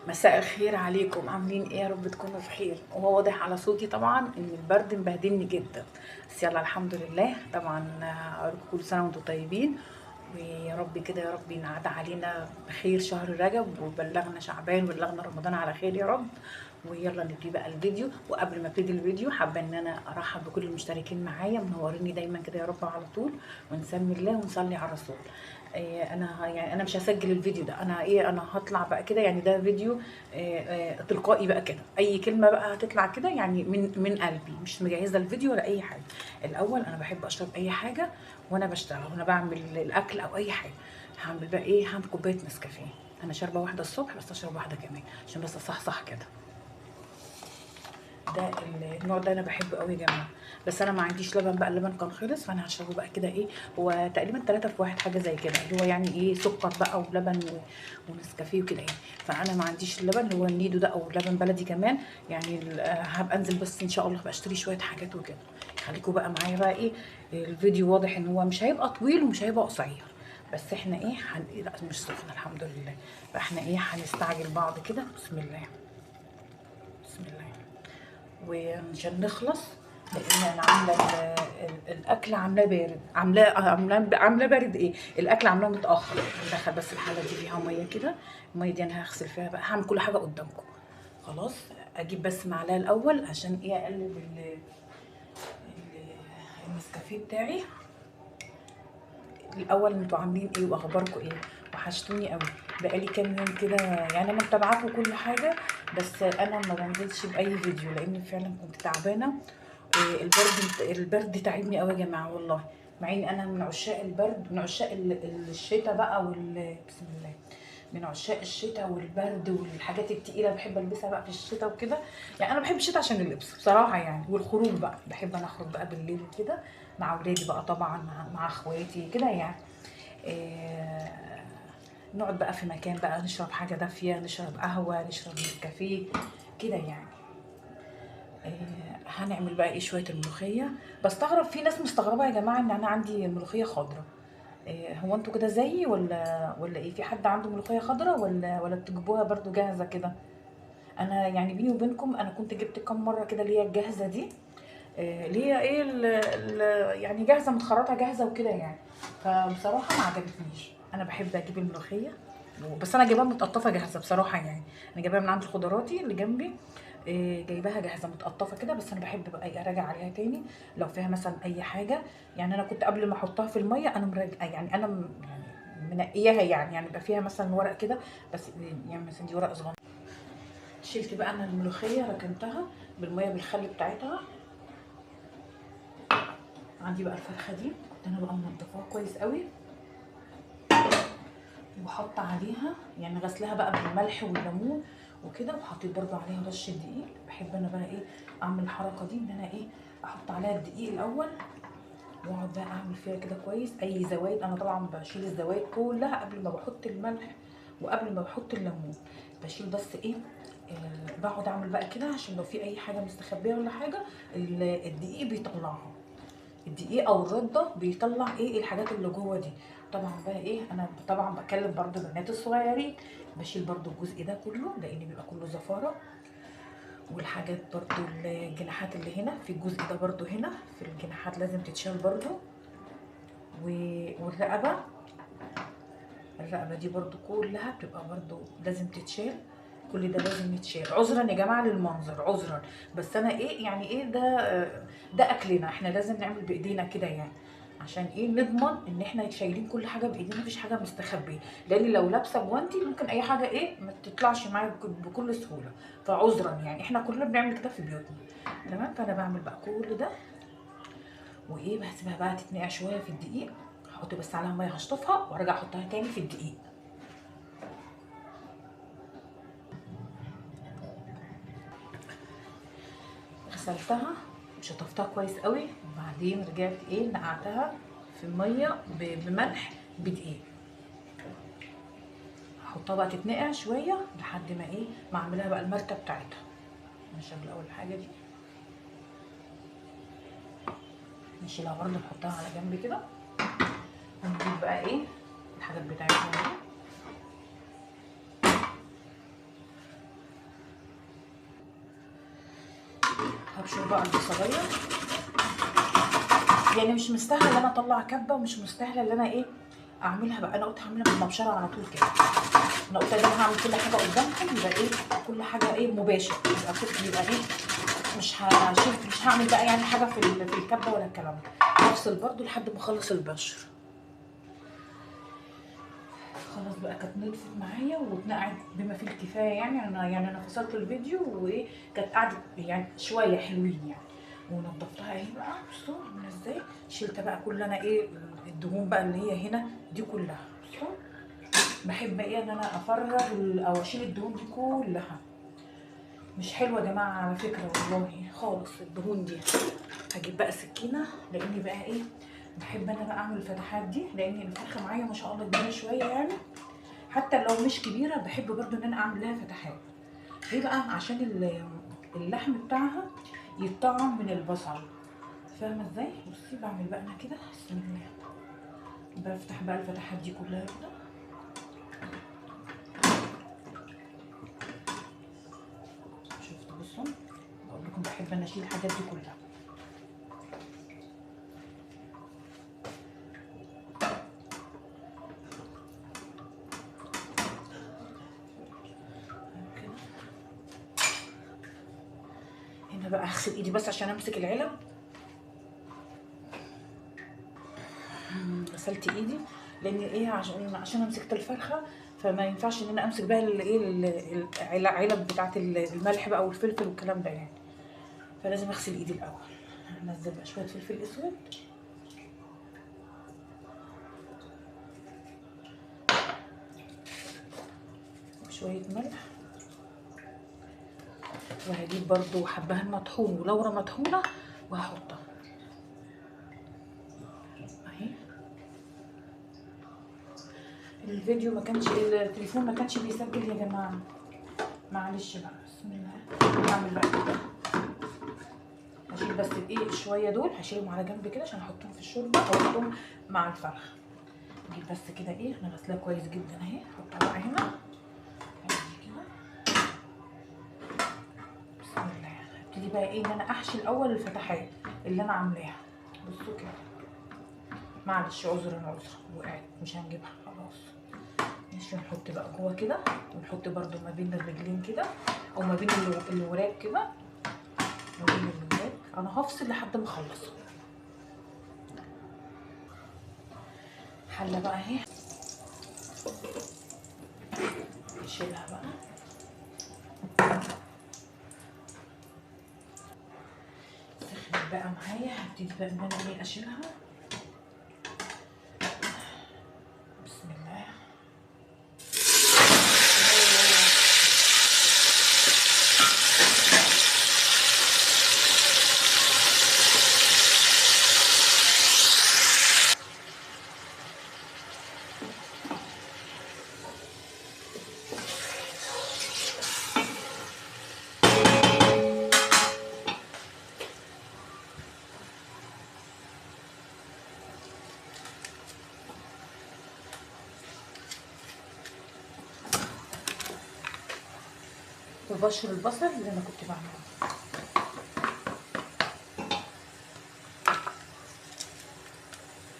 مساء الخير عليكم، عاملين ايه؟ يا رب تكونوا بخير. وهو واضح على صوتي طبعا ان البرد مبهدلني جدا، بس يلا الحمد لله. طبعا كل سنة وانتم طيبين، ويا رب كده يا رب ينعاد علينا بخير شهر رجب، وبلغنا شعبان وبلغنا رمضان على خير يا رب. ويلا نبتدي بقى الفيديو. وقبل ما ابتدي الفيديو حابة ان انا ارحب بكل المشتركين معايا، منوريني دايما كده يا رب على طول، ونسمي الله ونصلي على الرسول. انا يعني انا مش هسجل الفيديو ده، انا ايه، انا هطلع بقى كده، يعني ده فيديو تلقائي بقى كده، اي كلمة بقى هتطلع كده يعني من قلبي، مش مجهزة الفيديو ولا اي حاجة. الاول انا بحب اشرب اي حاجة وانا بشتغل وانا بعمل الاكل او اي حاجة. هعمل بقى ايه؟ هعمل كوباية نسكافيه. انا شاربه واحدة الصبح، بس اشرب واحدة كمان عشان بس اصحصح كده. ده النوع ده انا بحبه قوي يا جماعة، بس انا ما عنديش لبن بقى، اللبن كان خلص، فانا هشربه بقى كده. ايه هو تقريبا 3 في 1 حاجة زي كده، اللي هو يعني ايه، سكر بقى ولبن ونسكافيه وكده يعني. فانا ما عنديش اللبن اللي هو النيدو ده او لبن بلدي كمان يعني. هبقى انزل بس ان شاء الله هبقى اشتري شوية حاجات وكده. خليكم بقى معايا بقى. ايه الفيديو واضح ان هو مش هيبقى طويل ومش هيبقى قصير، بس احنا ايه لا مش سخنة الحمد لله. فاحنا ايه هنستعجل بعض كده. بسم الله بسم الله، وعشان نخلص، لان انا عامله الاكل عاملاه بارد، عاملاه بارد. ايه الاكل عاملاه متاخر. هندخل بس الحلة دي فيها مية كده، المية دي انا هغسل فيها بقى، هعمل كل حاجة قدامكم خلاص. اجيب بس معلقه الاول عشان ايه، اقلب النسكافيه بتاعي الاول. انتوا عاملين ايه واخباركم ايه؟ وحشتوني قوي، بقالي كام يوم كده يعني انا متابعاكم كل حاجة، بس انا ما بنزلش باي فيديو لان فعلا كنت تعبانة. البرد تعبني قوي يا جماعة والله، مع ان انا من عشاق البرد، من عشاق الشتاء بقى بسم الله، من عشاق الشتاء والبرد والحاجات التقيله بحب البسها بقى في الشتاء وكده يعني. انا بحب الشتاء عشان اللبس بصراحة يعني، والخروج بقى بحب انا اخرج بقى بالليل وكده مع اولادي بقى طبعا، مع اخواتي كده يعني. نقعد بقى في مكان بقى، نشرب حاجة دافيه، نشرب قهوة، نشرب نسكافيه كده يعني. هنعمل بقى ايه، شوية الملوخية. بستغرب في ناس مستغربه يا جماعة ان انا عندي ملوخية خضراء. هو انتوا كده زيي ولا ايه؟ في حد عنده ملوخية خضراء ولا بتجيبوها برضو جاهزة كده؟ انا يعني بيني وبينكم انا كنت جبت كام مرة كده اللي هي الجاهزة دي، اللي هي ايه يعني جاهزة متخرطه جاهزة وكده يعني. فبصراحة ما عجبتنيش. انا بحب اجيب الملوخية، بس انا جايباها متقطفه جاهزة بصراحة يعني. انا جايباها من عند الخضرواتي اللي جنبي، جايباها جاهزة متقطفه كده، بس انا بحب بقى اراجع عليها تاني لو فيها مثلا اي حاجة يعني. انا كنت قبل ما احطها في المية انا مراجعه يعني، انا يعني منقياها يعني بقى فيها مثلا ورق كده، بس يعني مثلا دي ورق صغير. شلت بقى انا الملوخية، ركنتها بالمية بالخل بتاعتها. عندي بقى الفرخه دي كنت انا بقى منضفاها كويس قوي، وحط عليها يعني غسلها بقى بالملح والليمون وكده، وحطيت برضو عليها رشه دقيق. بحب انا بقى ايه اعمل الحركة دي، ان انا ايه احط عليها الدقيق الاول، واقعد بقى اعمل فيها كده كويس. اي زوايد انا طبعا بشيل الزوايد كلها قبل ما بحط الملح وقبل ما بحط الليمون، بشيل بس ايه بقعد اعمل بقى كده عشان لو في اي حاجة مستخبيه ولا حاجة الدقيق بيطلعها. الدقيق او الردة بيطلع ايه الحاجات اللي جوه دي. طبعا بقى ايه، انا طبعا بكلم برضو البنات الصغيرين، بشيل برضو الجزء ده كله لان بيبقى كله زفاره، والحاجات برضو الجناحات اللي هنا في الجزء ده برضو هنا في الجناحات لازم تتشال برضو، والرقبة، الرقبة دي برضو كلها بتبقى برضو لازم تتشال، كل ده لازم يتشال. عذرا يا جماعة للمنظر، عذرا، بس انا ايه يعني ايه ده اكلنا، احنا لازم نعمل بايدينا كده يعني، عشان ايه نضمن ان احنا شايلين كل حاجة بايدينا، مفيش حاجة مستخبيه، لان لو لابسه جوانتي ممكن اي حاجة ايه ما تطلعش معايا بكل سهولة. فعذرا يعني احنا كلنا بنعمل كده في بيوتنا، تمام. فانا بعمل بقى كل ده وايه، بسيبها بقى تتنقع شوية في الدقيق، هحط بس عليها مية هشطفها وارجع احطها تاني في الدقيق. غسلتها وشطفتها كويس قوي، وبعدين رجعت ايه نقعتها في مية بملح بدقيق. هحطها بقى تتنقع شوية لحد ما ايه ما اعملها بقى المرته بتاعتها. نشيل اول حاجة دي، نشيلها برضه نحطها على جنب كده، ونجيب بقى ايه الحاجات بتاعتنا دي. هبشر بقى البصلايه، يعني مش مستاهلة ان انا اطلع كبه، ومش مستاهلة ان انا ايه اعملها بقى. انا قلت هعملها بالمبشره على طول كده، انا قلت انا هعمل كل حاجة قدامكم، يبقى ايه كل حاجة ايه مباشر، يبقى ايه مش هشيل، مش هعمل بقى يعني حاجة في الكبه ولا الكلام ده. هفصل برده لحد ما اخلص البشر. خلاص بقى كانت نضفت معايا واتنقعت بما فيه الكفاية، يعني انا فصلت الفيديو وايه كانت قعدت يعني شوية حلوين يعني، ونضفتها اهي بقى. بصوا عامله ازاي، شلت بقى كل انا ايه الدهون بقى اللي هي هنا دي كلها. بصوا بحب ايه ان انا افرغ او اشيل الدهون دي كلها، مش حلوة يا جماعة على فكرة والله خالص الدهون دي. هجيب بقى سكينة، لاني بقى ايه بحب انا بقى اعمل الفتحات دي، لان الفرخه معايا ما شاء الله كبيرة شوية يعني، حتى لو مش كبيرة بحب برده ان انا اعمل لها فتحات. ليه بقى؟ عشان اللحم بتاعها يتطعم من البصل، فاهمه ازاي؟ بصي بعمل بقى انا كده، بسم الله، بفتح بقى الفتحات دي كلها كده. شفتوا؟ بصوا بقول لكم بحب انا اشيل الحاجات دي كلها. هنا بقى هغسل ايدي بس عشان امسك العلب. غسلت ايدي لان ايه عشان مسكت الفرخه، فما ينفعش ان انا امسك بقى الايه العلب بتاعه الملح بقى والفلفل والكلام ده يعني، فلازم اغسل ايدي الاول. هنزل بقى شوية فلفل اسود، وشوية ملح، وهجيب برضو حبهان مطحون ولورا مطحونه وهحطها اهي. الفيديو ما كانش، التليفون ما كانش بيسجل يا جماعة، معلش بقى. بسم الله. هعمل بقى كده، هشيل بس الايه شوية دول، هشيلهم على جنب كده عشان احطهم في الشوربة او احطهم مع الفرخه. اجيب بس كده ايه، انا غسلاه كويس جدا اهي، احطها بقى هنا كده. بسم الله. هبتدي بقى ايه ان انا احشي الاول الفتحات اللي انا عاملاها. بصوا كده، معلش عذرا عذرا وقعت، مش هنجيبها خلاص. ماشي، نحط بقى جوه كده، ونحط برده ما بين الرجلين كده، او ما بين الوراك كده، ما بين الوراك. انا هفصل لحد ما اخلص. حله بقى اهي، نشيلها بقى. سخنت بقى معايا، هبتدي بقى ان انا ايه اشيلها. بسم الله. وبشر البصل اللي انا كنت بعمله.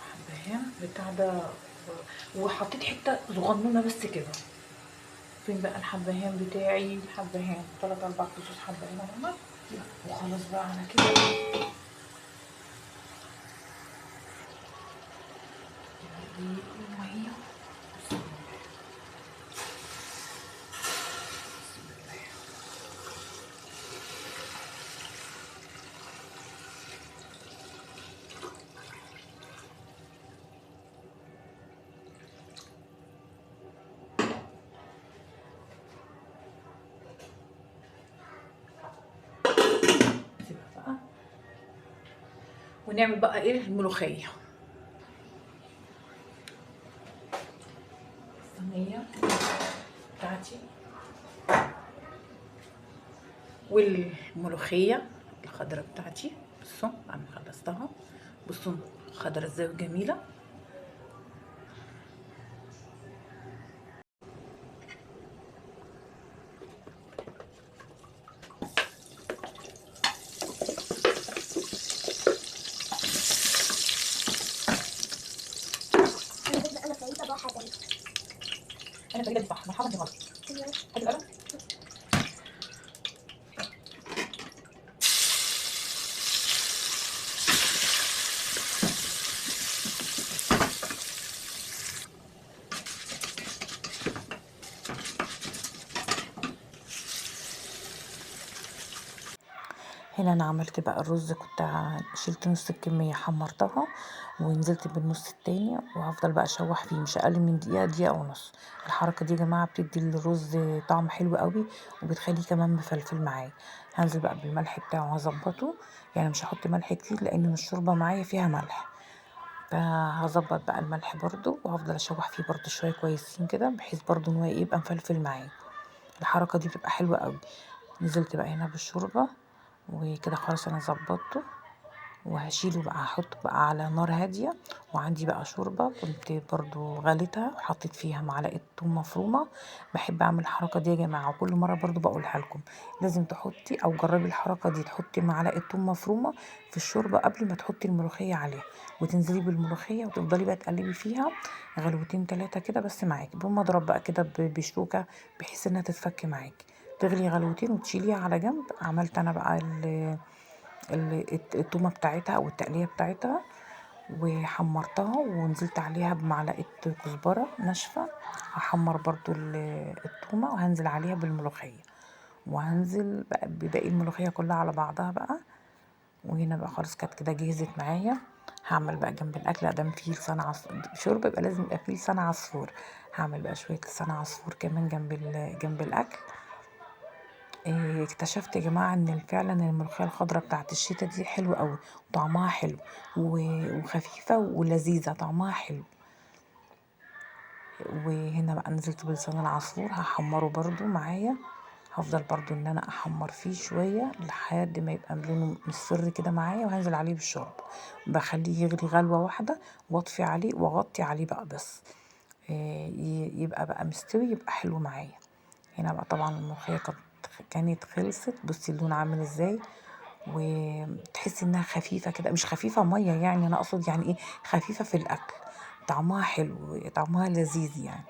حبهان بتاع ده، وحطيت حتة صغنونه بس كده. فين بقى الحبهان بتاعي؟ الحبهان 3 4 فصوص حبهان اهو، وخلاص بقى على كده. المية ونعمل بقى ايه الملوخية. الصينية بتاعتي والملوخيه الخضراء بتاعتي. بصوا انا خلصتها، بصوا خضرة ازاي وجميلة. الطريقة دي صح، مرحبا دي غلط. هات القلم. هنا انا عملت بقى الرز، كنت شلت نص الكمية حمرتها ونزلت بالنص التاني، وهفضل بقى اشوح فيه مش اقل من دقيقة، دقيقة ونص. الحركة دي يا جماعة بتدي الرز طعم حلو قوي، وبتخليه كمان مفلفل معايا. هنزل بقى بالملح بتاعه هظبطه، يعني مش هحط ملح كتير لان الشوربة معايا فيها ملح، فهظبط بقى الملح برده، وهفضل اشوح فيه برده شوية كويسين كده، بحيث برده ان هو يبقى مفلفل معايا. الحركة دي بتبقى حلوة قوي. نزلت بقى هنا بالشوربه وكده خلاص انا ظبطته، وهشيله بقى هحطه بقى على نار هادية. وعندي بقى شوربة كنت برضو غليتها وحطيت فيها معلقه ثوم مفرومه. بحب اعمل الحركة دي يا جماعة، وكل مرة برضو بقولها لكم، لازم تحطي او جربي الحركة دي، تحطي معلقه ثوم مفرومه في الشوربة قبل ما تحطي الملوخية عليها، وتنزلي بالملوخيه وتفضلي بقى تقلبي فيها غلوتين ثلاثة كده بس معاكي، بمضرب بقى كده بشوكة بحيث انها تتفك معاكي. تغلي غلوتين وتشيليها على جنب. عملت انا بقى التومه بتاعتها او التقليه بتاعتها، وحمرتها ونزلت عليها بمعلقه كزبره ناشفة. هحمر برضو التومه وهنزل عليها بالملوخيه، وهنزل بقى بباقي الملوخية كلها على بعضها بقى. وهنا بقى خلاص كانت كده جهزت معايا. هعمل بقى جنب الاكل ادام فيه لسان عصفور، شوربة يبقى لازم يبقى فيه لسان عصفور. هعمل بقى شوية لسان عصفور كمان جنب الاكل. اكتشفت يا جماعة ان فعلا الملوخية الخضراء بتاعت الشتاء دي حلوة قوي، وطعمها حلو وخفيفة ولذيذه، طعمها حلو. وهنا بقى نزلت بلسان العصفور هحمره برضو معايا، هفضل برضو ان انا احمر فيه شوية لحد ما يبقى لونه مصفر كده معايا، وهنزل عليه بالشوربه. بخليه يغلي غلوه واحدة واطفي عليه واغطي عليه بقى، بس يبقى بقى مستوي، يبقى حلو معايا. هنا بقى طبعا الملوخية كانت خلصت. بصي اللون عامل ازاي، وتحسي انها خفيفة كده، مش خفيفة مية يعني، انا اقصد يعني ايه خفيفة في الاكل، طعمها حلو، طعمها لذيذ يعني.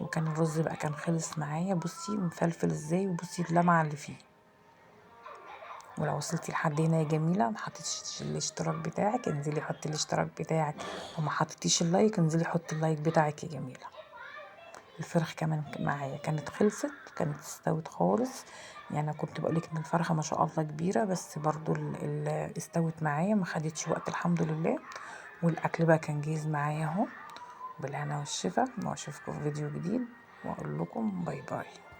وكان الرز بقى كان خلص معايا، بصي مفلفل ازاي، وبصي اللمعة اللي فيه. ولو وصلتي لحد هنا يا جميلة ما حطيتيش الاشتراك بتاعك، انزلي حطي الاشتراك بتاعك، وما حطيتيش ال like انزلي حطي ال like بتاعك يا جميلة. الفرخ كمان معايا كانت خلصت، كانت استوت خالص يعني. كنت بقولك ان الفرخه ما شاء الله كبيرة، بس برضو استوت معايا، ما خدتش وقت الحمد لله. والاكل بقى كان جاهز معايا اهو، بالهنا والشفا. واشوفكم في فيديو جديد، واقول لكم bye bye.